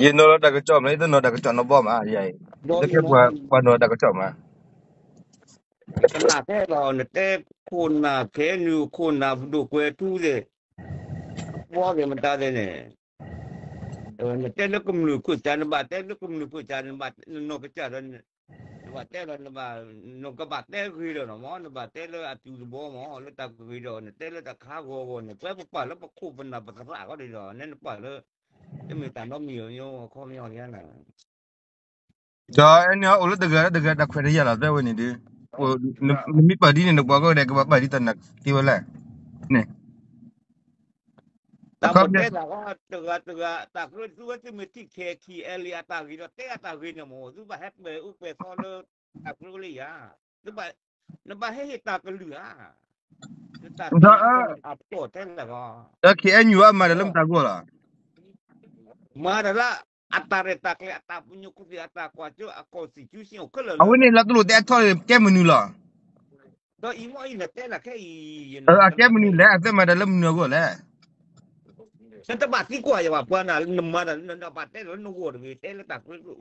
ယနီၤလီၤတၢ်ကစီၣ်မး ယတနီၤတၢ်ကစီၣ်နီတဘီမး, ယဲအံၤ, လၢကဲပှၤနီၤတၢ်ကစီၣ်မး, ကနၣ်ထဲလီၤ နတဲခိၣ်နၢ် ခဲနုာ် ခိၣ်နၢ်ပဒိၣ်ကွဲၤထူသ့ၣ်, ဘီသ့ၣ်မတၤသ့ၣ်န့ၣ်, နတဲလၢကမျၢၢ်ခိၣ်စး နဘၣ်တဲလၢကမျၢၢ်ခိၣ်စး နဘၣ်နီၢ်ကစၢ်ဒီး နဘၣ်တဲလီၤ နဘၣ်, နကဘၣ်တဲဂ့ၤဒီးနီၤမး နဘၣ်တဲလၢအတုၤတဘီမး လၢတၢ်ကဂ့ၤဒီး နတဲလၢတၢ်ခါဂီၤဂီၤန့ၣ် ပှဲပပာ်လၢပခိၣ်ပနၢ်ပသရၣ်ဃီဒီး နဲနပာ်လၢ တမ့ၢ်တၢ်နီတမံၤ အခီပညီန့ၣ် ဒီးအဲန့ၣ်အိၣ်လၢတဂၤလၢတဂၤတၢ်ခွဲးတၢ်ယာ်လီၤ တဲဝဲန့ၣ်ဒီး, နမ့ၢ်ပာ်ဒ်န့ၣ် နပှၤကီၢ်ဒဲး ကဘၣ်ပာ်ဒ်တၢ်နာ်သ့ဝဲလဲၣ်, န့ၣ်, တၢ်မ့ၢ်တဲတၢ်ကီ တဂၤတဂၤ တၢ်ကြၢးသုဝဲသုမ့ၢ်ထံၣ်ခဲခံ အဲလံ အတၢ်ဂ့ၤဒီး တဲအတၢ်ဂ့ၤန့ၣ်မ့ၢ် သုဘၣ်ဟဲပှဲၤအူပှဲၤသီလၢ တၢ်ကြၢးလၢယၤ, နဘၣ်ဟဲဟ့ၣ်တၢ်ကလုၢ်ဧါ, နတၢ်သ့ၣ်ညါတဲလၢအပတီၢ်တဲလၢဂီၢ်, ဒီး ခဲအံၤ အမၤတၢ်လၢမတၤဂီၢ်လီၤ မၤတၢ်လၢ အတၢ်ရဲၣ်တၢ်ကျဲၤ အတၢ်ပညိၣ်ကူၣ်သ့ၣ် အတၢ်ကွၢ်စိ အ constitution အိၣ်ခဲလၢာ်လီၤ. အဝဲန့ၣ်လၢတလိၣ်တဲအထီၣ် ကဲမနုၤလီၤ. ဒီးအံၤမ့ၢ်အံၤနတဲနၤခဲအံၤ အကဲမနုၤလဲၣ် အသ့မၤတၢ်လၢမနုၤအဂီၢ်လဲၣ်. နတဘၣ်သံကွၢ်ယၤဘၣ်ပှၤနၤ နမၤတၢ်နဘၣ်တဲလၢနဂီၢ်တဂ့ၤ တဲလၢတၢ်ကရၢကရိ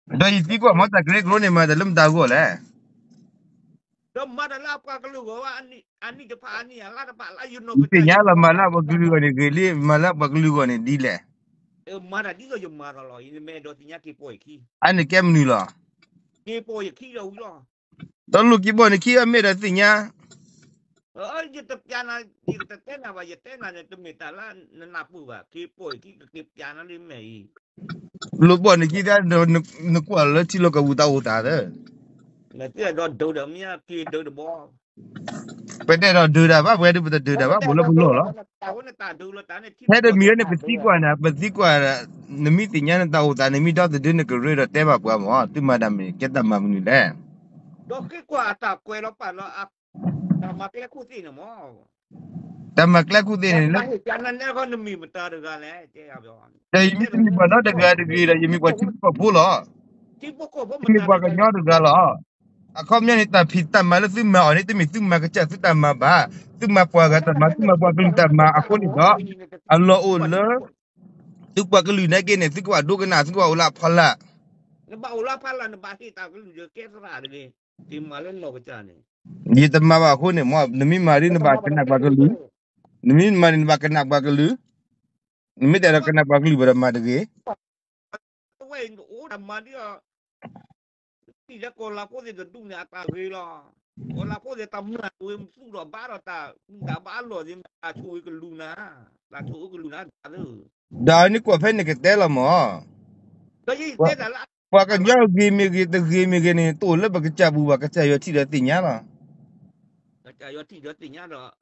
အဂီၢ်, ဒီးယသံကွၢ်မ့ၢ်တၢ်ကရၢကရိန့ၣ် မၤတၢ်လၢမတၤအဂီၢ်လဲၣ်. ဒီးမၤတၢ်လၢအပှၤကလုာ်ဂီၢ်ဘၣ် အနံၣ်တဖၣ်အနံၣ်အလါတဖၣ်လၢယနီၢ်ကစၢ် ယသ့ၣ်ညါလီၤ မၤလၢအပှၤကလုာ်ဂီၢ်န့ၣ်ဂ့ၤလံ မၤလၢအပှၤကလုာ်ဂီၢ်န့ၣ်ဒ်လဲၣ်. မၤတၢ်ဒ်သိးယမၤတၢ်လီၤ ယမ့ၢ်အဲၣ်ဒိးသ့ၣ်ညါက့ၤပိာ်ယခံ, အန့ၣ်ကဲမနုၤလီၤ. က့ၤပိာ်ယခံဒီးဝံၤလီၤ. ဒီးလိၣ်က့ၤပိာ်န့ၣ်ခံအမ့ၢ်အဲၣ်ဒိးသ့ၣ်ညါ ယတပျးနၤ ယတတဲနၤဘၣ် ယတဲနၤန့ၣ် တမ့ၢ်တၢ်လၢနနၢ်ပၢၢ်ဘၣ် က့ၤပိာ်ယခံ ကက့ၤပျးနၤလၢမဲာ်အံၤ လိၣ်ဘီၣ်န့ၣ်က့ၤ နကွၢ်လၢထံလီၢ်ကီၢ်ပူၤတၢ်အိၣ်သးသၢ နသ့ၣ်ဒီးဒုးဒီးမ့ၢ်က့ၤဒုးတဘီ ပတဲဒီးဒုးတၢ်ဘၣ် ပဝဲဒၣ်ပတဒုးတၢ်ဘၣ် ဘူးလၢပလီၢ်လီၤ. ဟဲတမံၤလၢန့ၣ် ပသံကွၢ်နၤ ပသံကွၢ် နမ့ၢ်သ့ၣ်ညါနတၢ်အိၣ်သး နမ့ၢ်ဒီသဒၢနကရၢဒီးတဲဘၣ်ပှၤမး သုမၤတၢ်မနုၤ ကဲတၢ်မၤမနုၤလဲၣ်. ဒီးဃ့ကွၢ်အတၢ်ကွဲးလီၤပာ်လီၤ တၢ်မၤကျဲခိၣ်သ့ၣ်န့ၣ်မး တၢ်မၤကျဲခိၣ်သ့ၣ်န့ၣ်လၢ နမ့ၢ်မတၤတဂၤလဲၣ် တဲ ဒီးယမ့ၢ်တမ့ၢ်ပှၤနီတဂၤတဂ့ၤဒီး ယမ့ၢ်ပှၤထံဖိကီၢ်ဖိလီၤ. ယမ့ၢ်ပှၤကညီတဂၤလီၤ. အခီပညီန့ၣ် တၢ်ဖံးတၢ်မၤလၢသုမၤအီၤန့ၣ် တမ့ၢ်သုမၤကစၢ်သုတၢ်မၤဘၣ်. သုမၤပှၤဂၤတၢ်မၤ သုမၤပှၤကလုာ်တၢ်မၤအဃိန့ၣ်ဒီး အလီၢ်အိၣ်လၢ သုပှၤကလုာ်နာ်က့န့ၣ် သုကဘၣ်ဒိကနၣ် သုကဘၣ်အိၣ်လၢအဖီလာ် နဘၣ်အိၣ်လၢအဖီလာ် နဘၣ်ဟ့ၣ်တၢ်ကလုၢ်ဒီးကဲသရၣ်တဂ့ၤ, က့ၤမၤလၢနီၢ်ကစၢ်န့ၣ် ယတမၤဘၣ်အဃိန့ၣ်မး နမ့ၢ်မၤဒ်နဘၣ်ကနၣ်ပှၤကလုာ်, နမ့ၢ်မၤန့ၣ်နဘၣ်ကနၣ်ပှၤကလုာ်, နမ့ၢ်တအဲၣ်ဒိးကနၣ်ပှၤကလုာ်ဘၣ်ဒီးမၤတဂ့ၤ. ဝဲအိၣ်တၢ်မၤဒ်အီၤ ထံၣ်လၢကီၢ်လၤဖိသ့ၣ်တဒူၣ်န့ၣ် အတၢ်ဂ့ၤလီၤ. ကီၢ်လၤဖိသ့ၣ်တၢ်မုၢ်လၢ်ဝဲမသူၣ်ဒီးဘါဒီးတၢ်မုၢ်တၢ်ဘါအလီၢ်သ့ၣ် တၢ်ဆိၣ်ဂ့ၤကလူးနၤ, တၢ်ဆိၣ်ဂ့ၤကလူးနၤဒၣ်သၢ ဒီးနကွၢ်ဖဲန့ၣ်ကတဲလီၤမး, ဒီးယတဲတၢ်လၢ ပှၤကညီဂ့ၤမ့ၢ်ဂ့ၤ တဂ့ၤမ့ၢ်ဂ့ၤန့ၣ် တအိၣ်လၢပကစၢ်ပူၤဘၣ် ကစၢ်ယွၤထံၣ်ဒီးသ့ၣ်ညါလီၤ. ကစၢ်ယွၤထံၣ်ဒီးသ့ၣ်ညါဒီး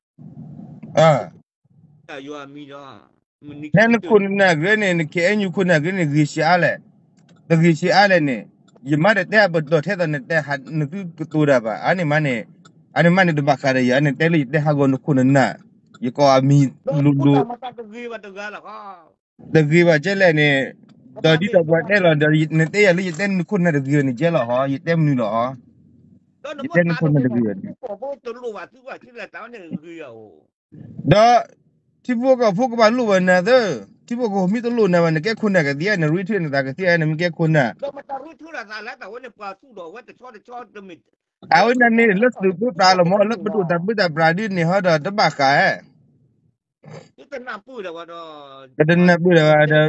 ကစၢ်ယွၤအမံၤဒီး ဟဲနခိၣ်နနၢ်ဂ့ၤန့ၣ် နခဲအံၤနခိၣ်နၢ်ဂ့ၤန့ၣ် ဂ့ၤဆံးအါလဲၣ်, တဂ့ၤဆံးအါလဲၣ်န့ၣ်, ယမါတတဲအပတီၢ်ထဲသိးနတဲ နသုကတိၤတၢ်ဘၣ်, အါန့ၢ်မးန့ၣ်, အါန့ၢ်မးန့ၣ်တဘၣ်ဃးဒီးယၤန့ၣ် တဲလၢယတဲဟးဂီၤနခိၣ်နနၢ်, ယကိးအမံၤလိၤလိၤ တဂ့ၤဘၣ်တဂၤလီၤ, တဂ့ၤဘၣ်ကဲလဲၣ်န့ၣ်, ဒီးဒ်သိးပှၤတဲလီၤဒီး နတဲယၤလၢယတဲနခိၣ်နၢ်တဂ့ၤန့ၣ်ကဲလီၤဟီ, ယတဲမနုၤလီၤဟီ, ယတဲနခိၣ်နၢ်တဂ့ၤန့ၣ် ဒီး ထံဖိကီၢ်ဖိကဘၣ်လိၣ်ဘၣ်နၤသၢ, ထံဖိကီၢ်ဖိမ့ၢ်တလိၣ်နၤဘၣ် နကဲခိၣ်နၢ်ကသ့ဧါ, နရ့ထုးနသးကသ့ဧါ, နမ့ၢ်ကဲခိၣ်နၢ်, အဝဲန့ၣ်န့ၣ် လၢသုးဖိတၢ်လီၤမး လၢပဒိၣ်တၢ်ဘုၣ်တၢ်ပြးဒ်န့ၣ်ဟီဒီး တဘၣ်ဃးဧါ ပတနၢ်ပၢၢ်ဒီး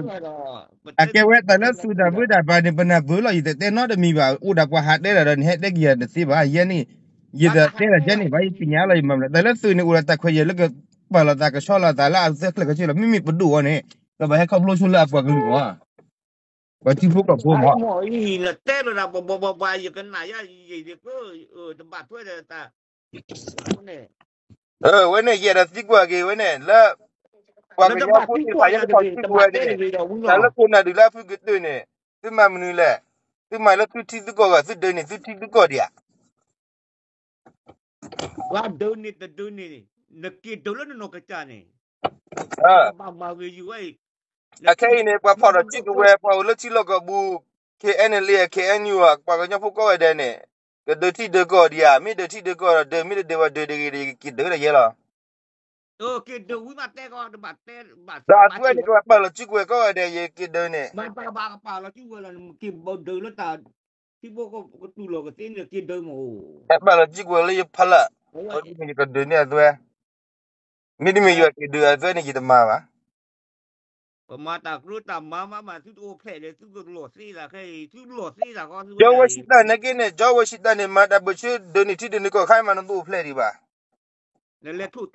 အကဲဝဲတၢ်လၢသုးတၢ်ဘုၣ်တၢ်ပြးန့ၣ် ပနၢ်ပၢၢ်လီၤ ယတတဲနီတမံၤဘၣ် အိၣ်ဒၣ်ပှၤဟးတဲတၢ်ဒီး နဟဲတဲက့ၤယၤတသ့ဘၣ် ယဲန့ၣ် ယတတဲတၢ်ကဲန့ၣ်ဘၣ် ယသ့ၣ်ညါလီၤ ယမၤမနုၤ တၢ်လၢသုးန့ၣ် အိၣ်ဒီးတၢ်ခွဲးယာ်လၢကပာ်လီၤသးကဆှီလီၤသးလၢအသၢချၢၣ်ကဆ့လီၤ မ့မ့ၢ်ပဒိၣ်အီၤန့ၣ် ကဘၣ်ဟဲခီဖျိဆိလၢအပှၤကလုာ်မး ပှၤထံဖိကီၢ်ဖိမး ဝဲန့ၣ် ယအဲၣ်ဒိးသံကွၢ်က့ၤဝဲန့ၣ် လၢ ပှၤကညီဖိသ့ၣ်တဖၣ် ယဲကထီၣ်စုကဝဲၤန့ၣ် တၢ်လၢခိၣ်နၢ်ဒုးလၢအဖုကတၢၢ်န့ၣ် သုမၤမနုၤလဲၣ် သုမၤလၢသုထံသုကီၢ်ဂၤ သုဒုးန့ၣ် သုထံသုကီၢ်ဒံးဧါ ပှၤဒုးန့ၣ်တဒုးန့ၣ် နက့ၤဒုးလၢနနီၢ်ကစၢ်န့ၣ် ဘၣ်မၤဂ့ၤယုၤဝဲအံၤ အခဲအံၤန့ၣ် ပှၤဖီၣ်ထီၣ်စုကဝဲၤ ပှၤအိၣ်လၢထံလီၢ်ကီၢ်ပူၤ ခဲအံၤန့ၣ်လံ ခဲအံၤန့ၣ် ပှၤကညီဖိကိးဂၤဒဲးန့ၣ် ကဒုးထံဒုးကီၢ်ဒံးဧါ မ့ၢ်ဒုးထံဒုးကီၢ်ဒီးဒုး မ့ၢ်တဒုးဘၣ်ဒုးတဂ့ၤဒီး ယက့ၤဒုးဒီးယဲလီၤ က့ၤဒုးဝံၤဘၣ်တဲကီး တဘၣ်တဲဘၣ်ဒီးအသုဝဲန့ၣ် ကဘၣ်ပာ်လီၤစုကဝဲၤကီးဝဲဒီး ယက့ၤဒုးန့ၣ် မ့ၢ်တဘၣ်ကပာ်လီၤစုကဝဲၤလီၤ နက့ၤဒုးလၢတၢ် ထံဖိကီၢ်ဖိကတူၢ်လိာ်ကသ့န့ၣ် က့ၤဒုးမ့ၢ်အိၣ် ပာ်လီၤစုကဝဲၤလၢယဖီလာ် ယကဒုးန့ၢ်အသုဝဲ မ့တမ့ၢ်ယွၤက့ၤဒုးအသုဝဲန့ၣ် ယတမၤဘၣ် ပမၤတၢ်ကရၢတၢ်မၤမးမး သုတအိၣ်ဖျဲၣ်ဒီး သုကလီၤသ့သးခဲအံၤ သုလီၤသ့သးဃီ သုဝဲဒၣ်အံၤ ကၠီဝဲၡံတၢ်န့ၣ်က့န့ၣ် ကၠီဝဲၡံတၢ်န့ၣ် မၤတၢ်ဘၢၣ်ဆၢဒုးန့ၢ်ထံဒုးန့ၢ်ကီၢ်ခါမး နတအိၣ်ဖျဲၣ်ဒံးဘၣ် နလဲၤထိၣ်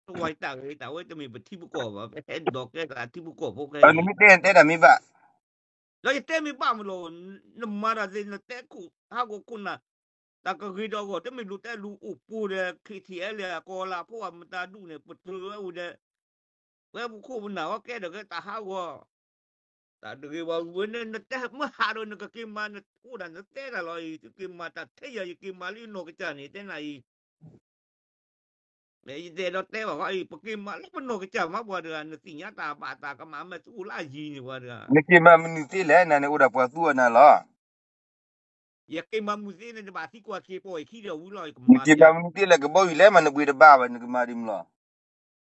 တဝီတၢ်ဂ့ၤ တၢ်ဝဲတမ့ၢ်ပထံပကီၢ်ဘၣ် ပဟဲဒိးကဲသးထံဖိကီၢ်ဖိခဲအံၤ နမ့ၢ်တဲတဲတၢ်မ့ၢ်ဘၣ် ဒီးယတဲမ့ၢ်ဘၣ်မးလီၤ နမၤတၢ်သ့ၣ် နတဲခိၣ်ဟးဂီၤခိၣ်နၢ် တၢ်ကဂ့ၤဒီးအဂီၢ် တမ့ၢ်ဘျီတဲလူၤအိၣ်ပူၤဒီး ခ့ထံအဲလၢအကီၢ်လၢဖီၣ်အမတၤဒူၣ်န့ၣ် ပတြၢၤဝဲအိၣ်ဒီး ပဝဲပခိၣ်ပနၢ်ဝဲကဲဒီးကဲတၢ်ဟးဂီၤ တၢ်တဂ့ၤဘၣ်ဝဲန့ၣ် နတဲမ့ၢ်ဟးဒီးနကက့ၤမၤ နအိၣ်ဒၣ်နတဲတၢ်လီၤအံၤ သုက့ၤမၤတၢ်ထဲယၤ ယက့ၤမၤလၢယနီၢ်ကစၢ်န့ၣ် တဲနၤအံၤ ယတဲဒီးတဲဘၣ်ဃီအံၤ ပက့ၤမၤလၢပနီၢ်ကစၢ်မးပှၤတဂၤ နသ့ၣ်ညါတၢ်ဘၣ်တၢ်ကမၣ်မ့ၢ်သုအိၣ်လၢအယံၤန့ၣ်ပှၤတဂၤ နက့ၤမၤမနုၤသ့လဲၣ် နၤန့ၣ်အိၣ်ဒၣ်ပှၤသူအီၤနၤလီၤ ယက့ၤမၤမနုၤသ့န့ၣ် တဘၣ်သံကွၢ်က့ၤပီၢ်အံၤခံဒီးဝံၤလီၤ ယကမၤ နက့ၤမၤမနုၤသ့လဲၣ် ကဘီယူၤလဲၣ်မး နပှ့ၤတဘၣ်ဘၣ် နကမၤဒ်မးလီၤ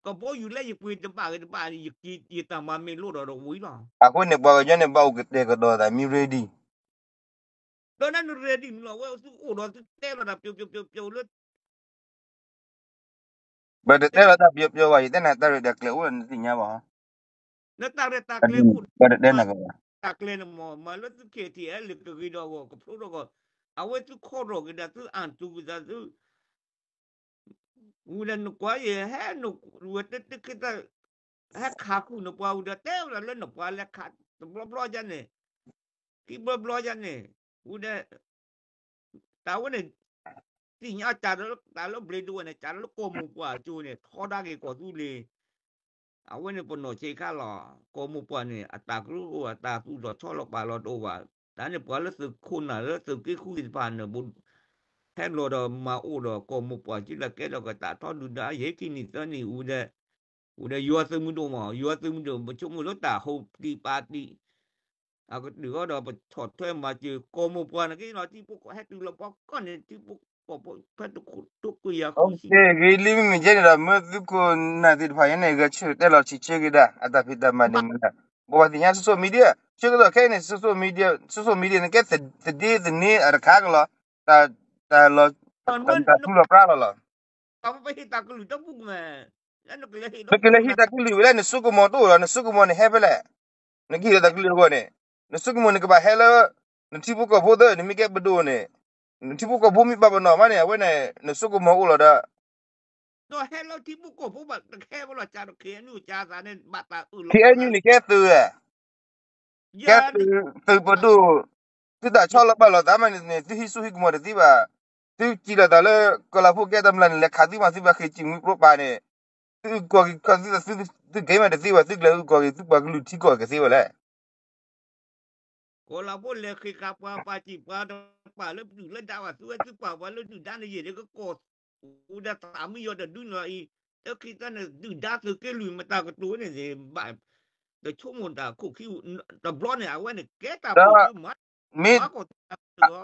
ကဘီယူၤလဲၣ် ယပှ့ၤတဘၣ်ဂ့ၤတဘၣ် ယတၢ်မၤမ့ၢ်လိၣ်ဒီးဝံၤလီၤ အဃိန့ၣ် ပှၤကညီန့ၣ် ဘၣ်အိၣ်ကတဲာ်ကတီၤသးမ့ၢ် ready ဒီးန ready မ့ၢ်လီၤ ဝဲသုအိၣ်ဒီးသုတဲလီၤတၢ်ပျီပျီပျီပျီလၢ ပတတဲလီၤတၢ်ပျီပျီဘၣ် ယတဲနၤတၢ်ရဲၣ်တၢ်ကျဲၤအိၣ်ဒီးနသ့ၣ်ညါဘၣ်ဟီ နတၢ်ရဲၣ်တၢ်ကျဲၤအိၣ် ပတတဲနၤကဘၣ် တၢ်ကျဲၤန့ၣ်မ့ၢ် မၤလၢသု ခ့ထံအဲလၢကဂ့ၤဒီးအဂီၢ် ကဖျိထီၣ်အဂီၢ် အဝဲသုခီထီၣ်က့ၤဒီးသုအၣ်တူၢ်က့ၤသးသု ဝံၤဒီးနကွၢ်ယဲၢ်ဟဲနဝဲတတခ့တၢ် ဟဲခးဃုာ်နပှၤဝံၤဒီး တဲဝဲဒၣ်လၢနပှၤလဲၤခးတဘျီဘျီယါန့ၣ် ခံဘျီဘျီယါန့ၣ် ဝံၤဒီး တၢ်ဝဲန့ၣ် သ့ၣ်ညါတၢ်လၢ တၢ်လၢဘျ့ဒိဝဲန့ၣ် တၢ်လၢကီၢ်မိၢ်ပှၢ်အကၠိန့ၣ် ထီဒါက့ၤကီၢ်သူလ့ၤ အဝဲန့ၣ်ပနီၢ်ဆံးခါလီၤ. ကီၢ်မိၢ်ပှၢ်န့ၣ် အတၢ်ကရူၢ်အိၣ် အတၢ်သူၣ်ထီၣ်ဆီလီၤပာ်လီၤတအိၣ်ဘၣ်. တၢ်န့ၣ်ပှၤလၢသုးခိၣ်နၢ်လၢသုးက့ဃုသ့ၣ်တဖၣ်န့ၣ် ဟဲလီၤဒီးမၤအိၣ်ဒီးကီၢ်မိၢ်ပှၢ် ကလၢကဲထီၣ်ကတၢ်ထီဒုၣ်ဒါ ယဟဲခံနံၣ်သၢနံၣ်ဝံၤဒီး ဝံၤဒီးယွၤသုးမုၢ်ဒိၣ်မး ယွၤသုးမုၢ်ဒိၣ် ပဆိကမိၣ်လၢတၢ်ဟူးတံၢ်ပာ်တံၢ် အကတုၤဃီဒီးပဆီၣ်ထွဲမၤစၢၤကီၢ်မိၢ်ပှၢ်န့ၣ်က့ၤလီၤ ထံဖိကီၢ်ဖိဟဲတုၤလီၤပှၤကီၢ်န့ၣ် ထံဖိကီၢ်ဖိဖဲတခိၣ်တိခိၣ်ယၤဃုဆံ ဂ့ၤလံမ့မ့ၢ်ကဲန့ၣ်ဒီး မ့ၢ်သုးခိၣ်နၢ်သ့ၣ်တဖၣ်အံၤန့ၣ် ဂဲၤဆၢထၢၣ်တဲလီၤဆံးဆၢက့ၤဒၣ် အတၢ်ဖံးတၢ်မၤန့ၣ်မ့ၢ်ဒၣ် ဘိးဘၣ်သ့ၣ်ညါ social media ဆၢကတီၢ်ခဲအံၤန့ၣ် social media social media န့ၣ်ကဲသဒ့သန့အတခါကလီၤ တၢ်လီၤ တၢ်ထူလီၤပြါလီၤလီၤ ပဟ့ၣ်တၢ်ကလုၢ်တဘူၣ်မး နကလဲၤဟ့ၣ်တၢ်ကလုၢ်ဝဲလဲၣ် နစိကမီၤတအိၣ်လီၤ နစိကမီၤန့ၣ်ဟဲဖဲလဲၣ် နကဟ့ၣ်လီၤတၢ်ကလုၢ်အဂီၢ်န့ၣ် နစိကမီၤန့ၣ်ကဘၣ်ဟဲလၢ နထံဖိကီၢ်ဖိသၢ နမ့ၢ်ကဲပဒိၣ်န့ၣ် နထံဖိကီၢ်ဖိမ့ၢ်ပာ်ပနီၣ်မးန့ၣ် အဝဲန့ၣ် နစိကမီၤအိၣ်လီၤဒီး ဒီးဟဲလၢထံဖိကီၢ်ဖိဘၣ်တခဲဘၣ်လီၤ ကၢ်ဒီး ခ့ၣ်အဲၣ်ယူၣ်န့ၣ် ကဲသုး ခ့ၣ်အဲၣ်ယူၣ်န့ၣ်ကဲသုး ကဲသုး သုးပဒိၣ် သုတၢ်ဆီလီၤပာ်လီၤသးမးန့ၣ် သုဟံးစိဟံးကမီၤတသ့ဘၣ် သုစံးလီၤသးလၢ ကီၤလၤဖိကဲတမျၢ်န့ၣ် လဲၤခးသုမး သုဘၣ်ဃ့ၢ်စံၣ်မှံပြိပာ်န့ၣ် သုအုၣ်ကီၤက့ၤ သု သုကဲမးတသ့ဘၣ် သုကလဲၤအုၣ်ကီၤက့ၤ သုပှၤကလုာ်ထံကီၢ်ကသ့ဝဲလဲၣ် ကီၤလၤဖိလဲၤဃ့ၢ်ခးပှၤပာ်စံၣ်ပှၤတပာ်လၢဒုၣ်လၢဒါဘၣ် သုဝဲသုပာ်ပှၤလၢဒုၣ်ဒါန့ၣ် ယဲၢ်ဒၣ်ကကီၢ် အိၣ်ဒီးသးမံယီၤတဒုန့ၣ်လီၤအံၤ တၢ်ခံသၢန့ၣ် ဒုၣ်ဒါသုးက့လွံၢ်မတၤကတိၤန့ၣ် ဘၣ် တဆိကမိၣ်တၢ်ခိၣ်ခံ တဘျီန့ၣ် အဝဲန့ၣ်ကဲတၢ်ဘၣ်ဆၢမၤ မ့ၢ်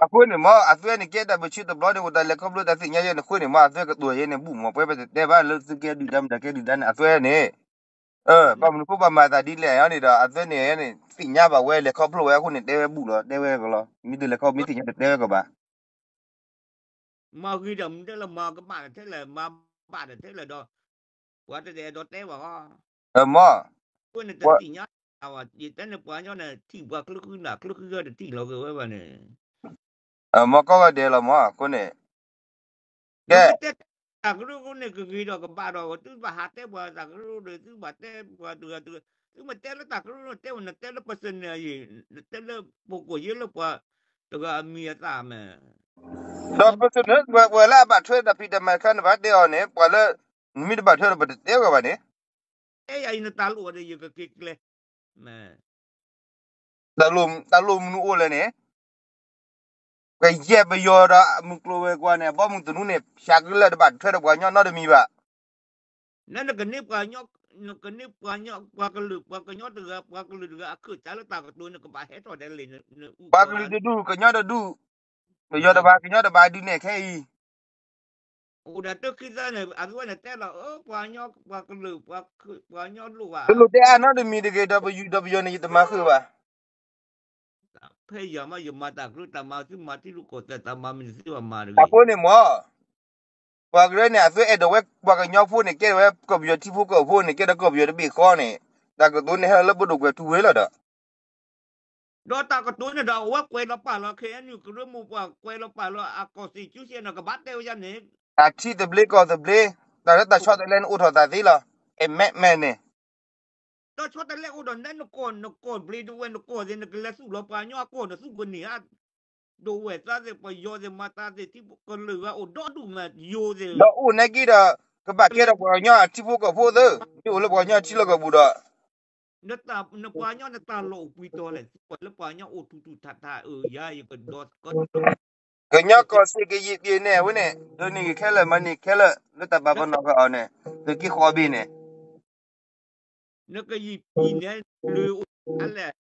အဃိန့ၣ်မ့ၢ် အသုဝဲန့ၣ်ကဲတၢ်ဘၣ်ဆၢတဘျီန့ၣ် အိၣ်တၢ်လဲၤခီဖျိတၢ်သ့ၣ်ညါယဲန့ၣ် အဃိန့ၣ်မ့ၢ် အသုဝဲကတိၤယဲန့ၣ် ဘူၣ်မ့ၢ် ပဝဲပတတဲဘၣ်လၢသုကဲဒုၣ်ဒါမတၤကဲဒုၣ်ဒါန့ၣ် အသုဝဲန့ၣ် ဘၣ်မနုၤဃိပှၤမၤသးဒ်လဲၣ်န့ၣ်ဒီး အသုဝဲန့ၣ်န့ၣ် သ့ၣ်ညါဘၣ်ဝဲလဲၤခီဖျိဝဲအဃိန့ၣ် တဲဝဲဘူၣ်လီၤ တဲဝဲကလီၤ မ့ၢ်တလဲၤခီ မ့ၢ်သ့ၣ်ညါတတဲဝဲကဘၣ် မၤဂ့ၤဒီးမနုၤလဲၣ် မၤကမၣ်တထဲလဲၣ် မၤဘၣ်တထဲလဲၣ်ဒီး ပှၤတအဲၣ်ဒိးတဲဘၣ်ဃီ မ့ၢ် အဃိန့ၣ်တသ့ၣ်ညါဘၣ် ယတဲန့ၣ်ပှၤကညီန့ၣ် ထံၣ်ပှၤချၢဃုနၢ်ချၢဃုဂၤတထံၣ်လီၤက့ၤဝဲဘၣ်န့ၣ် မ့ၢ်ကီၢ်ဂၤဒဲးလီၤမ့ၢ် အဃိန့ၣ် ကဲ မ့ၢ်တဲ တၢ်ကရၢကရိန့ၣ်ကဂ့ၤဒီးကဘၣ်ဒီး သုဘၣ်ဟးတဲပှၤတၢ်ကရၢကရိဒီး သုဘၣ်တဲပှၤတဂၤတဂၤ သုမ့ၢ်တဲလၢတၢ်ကရၢကရိတဲဝဲ နတဲလၢ personal ယံၤ နတဲလၢပကိၣ်ယဲလၢပှၤတဂၤအမံၤအသၣ်မ့ၢ် ဒီး personal ပှၤလၢအဘၣ်ထွဲတၢ်ဖံးတၢ်မၤတခါန့ၣ် ပှၤတဲအီၤန့ၣ် ပှၤလၢ နမ့ၢ်တဘၣ်ထွဲဒီးပတတဲဝဲဘၣ်န့ၣ် အဲယၤအံၤနတၢ်လိၣ်ဒီးယကက့ၤကျဲ တၢ်လိၣ်မနုၤအိၣ်လဲၣ်န့ၣ် ပယဲၢ်ပယီၤဒီးမုၢ်ကျိၤဝဲၤကွာ်န့ၣ် အဘီမုၢ်တနူန့ၣ် ဖၠးကလၢာ်တဘၣ်ထွဲဒီးပှၤကညီနီတမံၤဘၣ် နနကန့ၢ်ပှၤကညီ နကန့ၢ်ပှၤကညီ ပှၤကလုာ် ပှၤကညီတဂၤ ပှၤကလုာ်တဂၤအခၢၣ်စးလၢတၢ်ကတိၤ နကဘၣ်ဟဲထီၣ်ဒဲးလံ နအုၣ်ကီၤ ပှၤကလုာ်တဒူၣ် ကညီတဒူၣ် ပယီၤတဘၣ် ကညီတဘၣ်ဒုးနဲၣ်ခဲအံၤ အိၣ်ဒီးတၢ်ခံသၢန့ၣ် အဝဲန့ၣ်တဲလီၤ အၢ ပှၤကညီ ပှၤကလုာ် ပှၤကညီလိၣ်ဘၣ် တလိၣ်တဲအါနီတမံၤတဂ့ၤ ဒီးပယူၤဒီးပယီၤန့ၣ် ယတမၤဃုာ်ဘၣ်. ဖဲယၤမး ယမၤတၢ်ကရၢတၢ်မၤ သုမၤထံရူၢ်ကီၢ်သဲးတၢ်မၤ မ့ၢ်သုဘၣ်မၤတဂ့ၤ. အဃိန့ၣ်မ့ၢ် ပှၤကရၢန့ၣ် အသုအဲၣ်ဒိးဝဲပှၤကညီဖိန့ၣ် ကဲထီၣ်ဝဲကီၢ်ပယီၤထံဖိကီၢ်ဖိန့ၣ် ကဲထီၣ်ကီၢ်ပယီၤတဘ့ၣ်ဃီန့ၣ် တၢ်ကတိၤန့ၣ်ဟဲလၢပဒိၣ်ကွဲးထူဝဲလီၤဒီး ဒီးတၢ်ကတိၤန့ၣ်ဒီး အဝဲကွဲးလီၤပာ်လီၤ ခ့ၣ်အဲၣ်ယူၣ် ကရၢမိၢ်ပှၢ် ကွဲးလီၤပာ်လီၤ အကီၢ်စံၣ်ကၠူစ့ၣ်န့ၣ် ကဘၣ်တဲဝဲဒ်န့ၣ် တၢ်ထံသဘျ့ကီၢ်သဘျ့ တၢ်လၢတၢ်ဆီတလဲန့ၣ်အိၣ်ထီၣ်သးသ့လီၤ. အမဲာ်မဲာ်န့ၣ် တၢ်ဆီတလဲအိၣ်ဒီးနဲနကီၢ် နကီၢ်ဘျ့ဒဝဲနကီၢ်သ့ၣ် နကလဲၤသူၣ်လီၤပှၤကညီအကီၢ် နသူၣ်ကန့ၢ်ဧါ ဒဝဲၢ်သးသ့ၣ် ပယီၤသ့ၣ် မၤသးသ့ၣ် ထံဖိကလုာ်ဂၤအိၣ်ဒီဒူၣ်မး ယိၤသ့ၣ် ဒီးအိၣ်နဲက့ဒီး ကဘၣ်ကဲထီၣ်ပှၤကညီအထံဖိကီၢ်ဖိသ့ၣ် မ့ၢ်အိၣ်လၢပှၤကညီထံလီၢ်ကပူၤဒီး နပှၤကညီနတၢ်လီၢ်အိၣ်ကွံာ်တီၤလဲၣ် ကွၢ်လၢပှၤကညီအိၣ်ထူၣ်ထူၣ်ထးထး အၢ ယၤယကဒီသကိး ကညီကီၢ်စ့ၢ်ကီး ကယံာ်ပျ့ၤန့ၣ် အဝဲန့ၣ် ဒိးန့ၢ်ဂ့ၤခဲလၢာ် မၤန့ၢ်ခဲလၢာ် လၢတၢ်ပာ်ပနီၣ်ဃာ်အီၤန့ၣ် သုးက့ဃီဘ့ၣ်န့ၣ် နကယံာ်ပျ့ၤန့ၣ် လွံၢ်အိၣ်ဆံးအါလဲၣ်,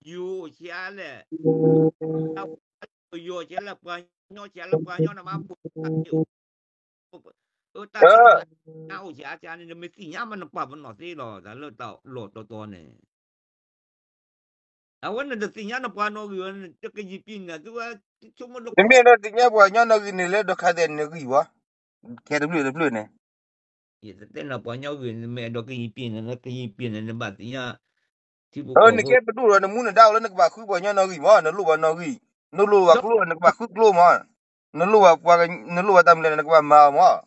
ယိၤအိၣ်ဆံးအါလဲၣ်, ပယီၤဆံးအါလဲၣ်, ပှၤကညီဆံးအါလဲၣ်, ပှၤကညီန့ၣ်မး ဖိသၣ်သ့ၣ်အိၣ်, အတၢ်သ့ၣ်တဖၣ် အိၣ်ဆံးအါဆံးန့ၣ် နမ့ၢ်သ့ၣ်ညါမး နပာ်ပနီၣ်သ့လီၤ တၢ်လၢတၢ်လီၢ်တီတီန့ၣ် အဝဲန့ၣ်တသ့ၣ်ညါနပှၤနီၣ်ဂံၢ်ဝဲ တကယံာ်ပျ့ၤန့ၣ် သုဝဲဆိကမိၣ်လၢ နမ့ၢ်အဲၣ်ဒိးသ့ၣ်ညါပှၤကညီနီၣ်ဂံၢ်န့ၣ် လၢဒိးခါသဲးနဂံၢ်ဝဲ, ခဲတဖျၢၣ်တဖျၢၣ်န့ၣ် ယတတဲနၤပှၤကညီဂံၢ် နမ့ၢ်အဲၣ်ဒိးကယံာ်ပျ့ၤန့ၣ် နကယံာ်ပျ့ၤန့ၣ် နဘၣ်သ့ၣ်ညါ ထံဖိကီၢ်ဖိ နကဲပဒိၣ်ဒီး နမူနဒါအိၣ်လၢနကဘၣ်ဃုပှၤကညီနီၣ်ဂံၢ်မး နလိၣ်ဘၣ်နီၣ်ဂံၢ်, နလိၣ်ဘၣ်ကျိဒီး နကဘၣ်ဃုကျိမး, နလိၣ်ဘၣ်ပှၤ နလိၣ်ဘၣ်တၢ်မနုၤလဲၣ် နကဘၣ်မၤအီၤမး,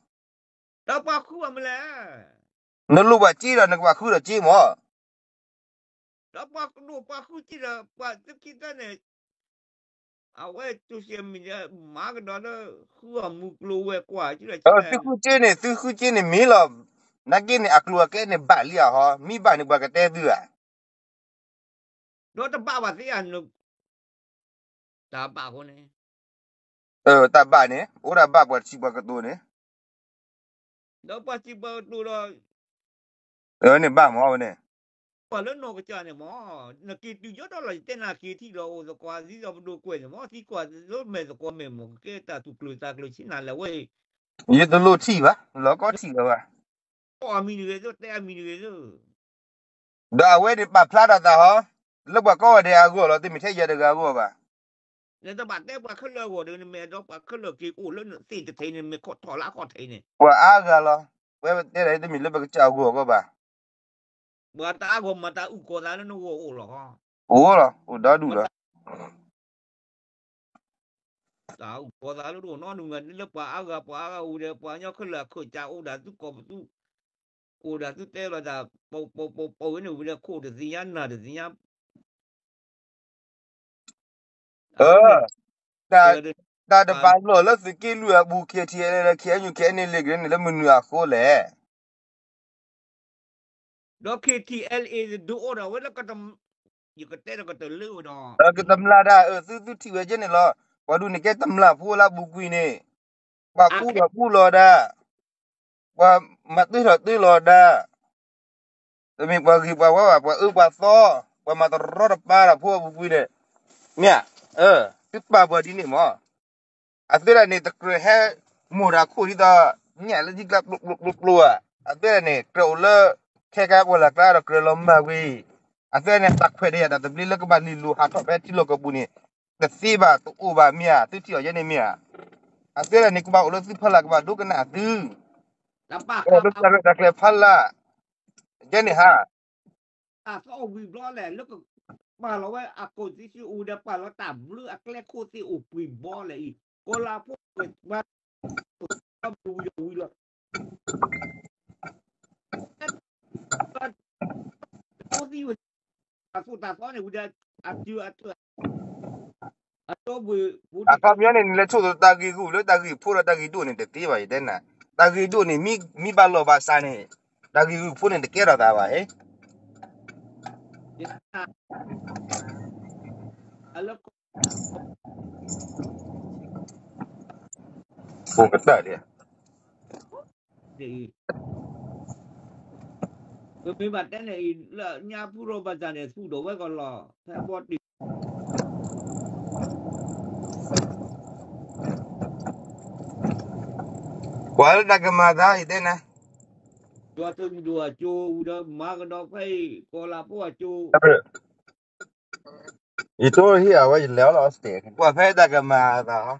ဒီးပှၤဃုအီၤမနုၤလဲၣ် နလိၣ်ဘၣ်စ့ဒီး နကဘၣ်ဃုဒီးစ့မး ဒီးပှၤကဒိၣ်ပှၤဃုစ့ဒီး ပှၤသုခံသၢန့ၣ် အဝဲ social media မၤကဒီးလၢ ဃုအီၣ်မူကျိဝဲကွၢ် သုဃုစ့န့ၣ် သုဃုစ့န့ၣ်မ့ၢ်လီၤ, နာ်က့န့ၣ် အကျိၤအကျဲန့ၣ်ဘၣ်လံဧါဟီ, မ့ၢ်ဘၣ်န့ၣ် ပှၤကတဲသုဧါ, ဒီးတဘၣ်ဘၣ်သ့ဧါ, တၢ်ဘၣ်အဃိန့ၣ် တၢ်ဘၣ်န့ၣ် အိၣ်ဒၣ်ဘၣ်ပှၤစံးပှၤကတိၤန့ၣ် ဒီးပှၤစံးပှၤကတိၤဒီး န့ၣ်ဘၣ်မးဝဲန့ၣ် ပှၤလၢနီၢ်ကစၢ်န့ၣ်မး နက့ၤတုၤယီၢ်ဒီးလီၤ ယတဲနၤက့ၤထံၣ်လီၤ အိၣ်သကိးသံဒီးပဒိၣ်ကွဲးန့ၣ်မး သံကွၢ်လၢမဲာ်သကိးမဲာ်မး ကကဲတၢ်သူၣ်ကျၢၤသးကျၢၤဆံးနၤလဲၣ်ဝဲ ယတလိၣ်ထံၣ်ဘၣ် လီၤကီထံၣ်လၢၤဘၣ် အီၣ်အမံၤတဂ့ၤသိး တဲအမံၤတဂ့ၤသိး ဒီးအဝဲန့ၣ်ပာ်ဖျါထီၣ်သးဟီ လၢပှၤကိးဂၤဒဲးအဂီၢ်လီၤ တမ့ၢ်ထဲယၤတဂၤအဂီၢ်ဘၣ် နတဘၣ်တဲပှၤခဲလၢာ်အဂီၢ်ဒီး နမ့ၢ်အဲၣ်ဒိးပှၤခဲလၢာ်က့ၤအိၣ်လၢနသ့ၣ်တထံးန့ၣ် မ့ၢ်ခီၣ်ထီၣ်လၢအခီၣ်ထံးန့ၣ် ပှၤအါဂၤလီၤ ဝဲတဲဒၣ်တမ့ၢ်လၢပကစၢ်အဂီၢ်အဂီၢ်ဘၣ် ပှၤတၢ်အါဂီၢ်မၤတၢ်အုၣ်ကီၤသးလၢနဂီၢ်အိၣ်လီၤ အိၣ်လီၤ အိၣ်ဒီဒူၣ်ဒီး တၢ်အုၣ်ကီၤသးလၢတအိၣ်နီတမံၤ လၢပှၤအါဂၤပှၤအါဂၤအိၣ်ဒီး ပှၤကညီခဲလၢာ်အခိၣ်စးအိၣ်ဒၣ်သုကိးပသူ အိၣ်ဒၣ်သုတဲလီၤတၢ် ပပပပဝဲန့ၣ်ဝံၤဒီးခိၣ်တသ့ၣ်ညါနၢ်တသ့ၣ်ညါ တၢ်တပာ်လီၢ်လၢသုးက့လွံၢ်အပူၤ KTLA ဒီး KNU KNLA က့ၤန့ၣ်လၢမနုၤအဃိလဲၣ် ဒီး KTLA ဒုးအိၣ်ဒီးဝဲလၢ ယကတဲဒီးကတၢၢ်လၢဝဲဒီး ကတမျၢ်ဒၣ် အၢ သုသုထံၣ်ဝဲကဲန့ၣ်လီၤ ပှၤဒူၣ်န့ၣ်ကဲတမျၢ်ဖိလၢအပူၤကွံာ်န့ၣ် ပှၤကူဒီးကူလီၤဒၣ် ပှၤမၤတ့ထီၣ်တ့လီၤဒၣ် တမ့ၢ်ပှၤဂ့ၤပှၤဝါဘၣ် ပှၤအၢပှၤသီ ပှၤမၤတရီတပါဒီးဖိအပူၤကွံာ်န့ၣ် မ့ၢ်ဧါ သုပာ်ပှၤဒ်န့ၣ်မး အသ့ဒၣ်န့ၣ် တကြၢးဟဲမိၢ်ဒီးခိၣ်ဒ်သိး မ့ၢ်ဧါ လၢထံကျါပျိပျိပျိပျိဧါ အသ့ဒၣ်န့ၣ် ကြၢးအိၣ်လၢ ခဲကါပှၢ်လၢ်ကျါဒီးကြၢးလီၤမၢ်ဝံၤ အသ့ဒၣ်န့ၣ် တၢ်ခွဲးတၢ်ယာ်တၢ်သဘျ့လၢကဘၣ်လံၣ်လိၤဟးထီၣ်ဖဲထံလီၢ်ကပူၤန့ၣ် တသ့ဘၣ်တအိၣ်ဘၣ်မ့ၢ်ဧါ သုထံၣ်အီၤယဲန့ၣ်မ့ၢ်ဧါ အသ့ဒၣ်န့ၣ် ကဘၣ်အိၣ်လၢသုဖီလာ်ကဘၣ်ဒိကနၣ်သု တၢ်ဘၣ်ဃး တၢ်ရဲၣ်တၢ်ကျဲၤဖီလာ် ယဲန့ၣ်ဟါ တၢ်သီဝံၤဘျီလဲၣ် လၢကပာ်လီၤဝဲအကိၣ်သ့ၣ်ဆူအူဒီး ပာ်လီၤတၢ်ဘျုးအကျဲခိၣ်သ့ၣ်အိၣ်ပှ့ၤဘီလဲၣ်အံၤ ကီၤလၤဖိပှဲၤဝဲ ဝံၤလီၤဝံၤလီၤ အသိးတၢ်သီန့ၣ်ဝံၤဒီး အတုၤအတၢ် အတီဘှံး အခီပညီန့ၣ် နလဲၤဆိၣ်သိးတၢ်ဂ့ၢ်ဂူၢ်လၢတၢ်ဂ့ၢ်ဖိဒီးတၢ်ဂ့ၢ်ဒိၣ်န့ၣ် တသ့ဘၣ် ယတဲနၤ တၢ်ဂ့ၢ်ဒိၣ်န့ၣ် မ့ၢ်ဘၣ်လီၢ်ဘၣ်စးန့ၣ် တၢ်ဂ့ၢ်ဂူၢ်ဖိန့ၣ် တကဲထီၣ်သးဘၣ် ဖိကတၢၢ်ဒံး ပမ့ၢ်ဘၣ်တဲန့ၣ်အံၤ လၢညါပူၤရီဘၣ်စၢ်န့ၣ် သူၣ်ဒီးဝဲကီးလီၤ ဖဲဘီတံၢ် တၢ် ပှၤလၢတၢ်ကမၤသး ယတဲနၤ, ယတိၢ်ဟံၣ်အဝဲ ယလဲၤအီၤလီၤ Australia ပှၤဖဲတၢ်ကမၤသး